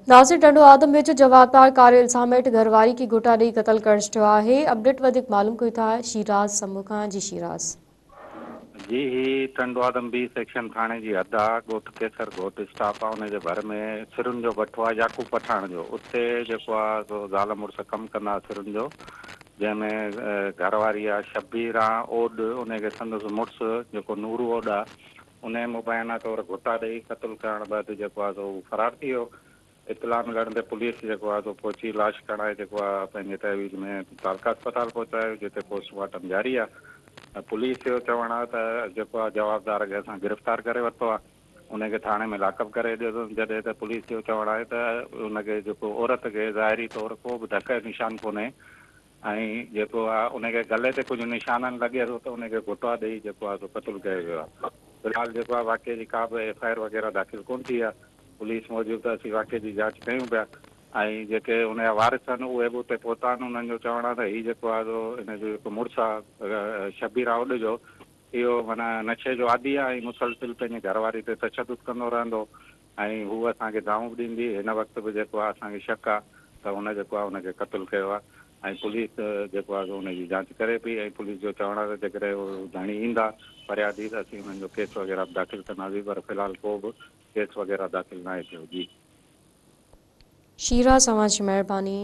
ناصر ٽنڊو آدم ويجهو جوابدار ڪاري الزام هيٺ گهرواري کي گهوٽا ڏئي قتل ڪري ڇڏيو آهي. اپڊيٽ وڌيڪ معلوم ڪيون ٿا شيراز سمون کان جي شيراز. جي هي ٽنڊو آدم بي سيڪشن ٿاڻي جي حد آ ڳوٺ قيصر گهوٽ اسٽاپ آ ان جي ڀر ۾ سرن جو بٺو آ يعقوب پٺاڻ جو اتي جيڪو آ سو زال مڙس ڪم ڪندا سرن جو جنهن ۾ گهر واري آ شبيران اوڏ ان کي سندس مڙس جيڪو نورو اوڏ آ انهيء مبينا طور گهٽا ڏئي قتل ڪرڻ بعد جيڪو آهي سو هو فرار ٿي ويو. اطلاع ملڻ تي پوليس جيڪو آهي سو پهچي لاش کڻائي جيڪو آهي پنهنجي تحويل ۾ تعلقه اسپتال پهچايو جتي پوسٽ مارٽم جاري آهي. پوليس جو چوڻ آهي ته جيڪو آهي جوابدار کي اسان گرفتار ڪري ورتو آهي ان کي ٿاڻي ۾ لاڪ اپ ڪري ڏيو اٿس جڏهن ته پوليس جو چوڻ آهي ته ان کي جيڪو عورت کي ظاهري طور ڪو به ڌڪ جو نشان ڪونهي ۽ جيڪو آ ان کي گلي تي ڪجهه نشانن لڳي ٿو ته ان کي گهٽوا ڏئي جيڪو آ سو قتل ڪيو ويو آ. في الحال جيڪو آ واقعي جي ڪا به ايف I R وغيره داخل ڪونه ٿي آ. پوليس موجب ته اسين واقعي جي جاچ ڪيون پيا ۽ جيڪي ان جا وارث آهن اهي به اتي پهتا آهن انهن جو چوڻ آ ته هي جيڪو آ سو ان جو جيڪو مڙس آ شبير آ اوڏ جو اهو معنيٰ نشي جو عادي آ ۽ مسلسل پنهنجي گهر واري تي تشدد ڪندو رهندو ۽ هو اسان کي دانهون به ڏيندي، هن وقت به جيڪو آهي اسان کي شڪ آهي ته هن جيڪو آهي ان کي قتل ڪيو آهي ۽ پوليس جيڪو آهي سو ان جي جاچ ڪري پئي ۽ پوليس جو چوڻ آهي ته جيڪڏهن هو ڌڻي ايندا فريادي ته اسين انهن جو ڪيس وغيره به داخل ڪنداسين پر في الحال ڪو به ڪيس وغيره داخل ناهي ٿيو جي. شيراز اوهان جي مهرباني.